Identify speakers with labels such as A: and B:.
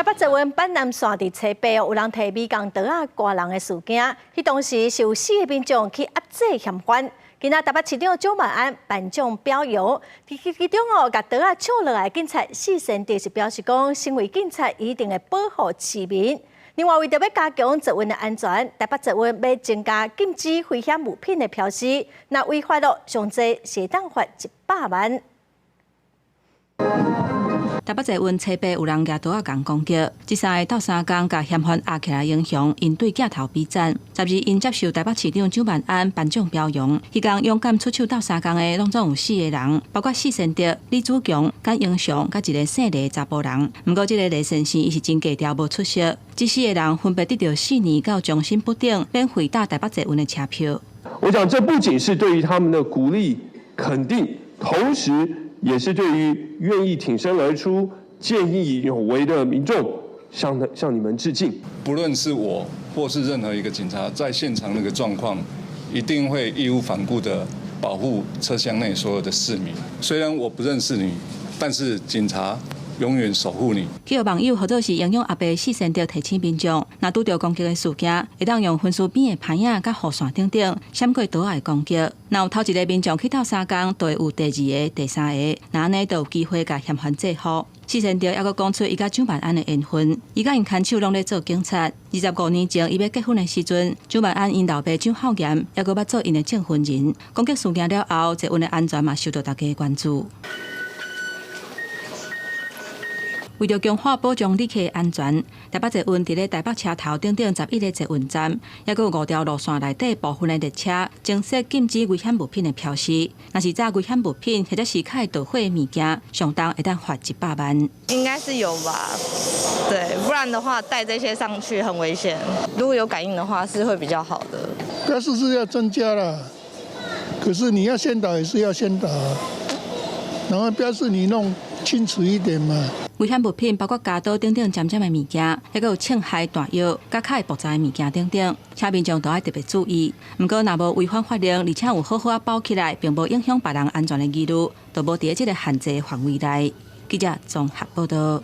A: 台北捷運板南線佇初八有人提美工刀仔割人的事件，彼當時是有四個民眾去壓制嫌犯。今仔台北市長蔣萬安頒獎表揚，其中哦，共刀仔搶落來警察四賢帝是表示講，身為警察一定會保護市民。另外，為著欲加強捷運的安全，台北捷運欲增加禁止危險物品的標示，若違法囉，上濟是會當罰100萬。
B: 台北捷運初八有人舉刀仔共攻擊，這三个鬥相共共嫌犯壓起來英雄，𪜶對鏡頭比讚。十二𪜶接受台北市長蔣萬安頒獎表揚，彼工勇敢出手鬥相共的，攏總有四個人，包括四賢德、李祖強、簡英雄，佮一个姓黎的查埔人。毋過這个黎先生伊是真低調無出席。這四个人分別得著4年到終身不等免費搭台北捷運的車票。
C: 我想，這不僅是對於他們的鼓勵肯定，同時，也是對於願意挺身而出、見義勇為的民眾，向你們致敬。
D: 不論是我或是任何一個警察，在現場那個狀況，一定會義無反顧地保護車廂內所有的市民。雖然我不認識你，但是警察永遠守護你。
B: 去予網友號做是英勇阿伯四賢德提醒民眾，若拄著攻擊的事件，會當用分區邊的棚仔佮護線等等，閃過刀仔的攻擊。若有頭一个民眾去鬥相共，就會有第二个、第三个，若按呢就有機會共嫌犯制服。四賢德猶閣講出伊佮蔣萬安的緣分，伊佮𪜶牽手攏咧做警察。25年前，伊欲結婚的時陣，蔣萬安𪜶老爸蔣孝嚴猶閣捌做𪜶的證婚人。攻擊事件了後，捷運的安全嘛受到大家的關注。為著強化保障旅客安全，台北捷運佇咧台北車頭等等11个捷運站，猶閣有五條路線內底部分的列車，增設禁止危險物品的標示。若是載危險物品或者是較會導火的物件，上重會當罰100萬。
E: 應該是有吧？對，不然的話帶這些上去很危險。如果有感應的話，是會比較好的。
F: 標示是要增加啦，可是你要宣導也是要宣導，然後標示你弄清楚一點嘛。
B: 危險物品包括鉸刀等等尖尖的物件，猶閣有槍械彈藥、佮較會爆炸的物件等等，請民眾都愛特別注意。毋過，若無違反法令，而且有好好仔包起來，並無影響別人安全的疑慮，就無佇咧這个限制範圍內。記者綜合報導。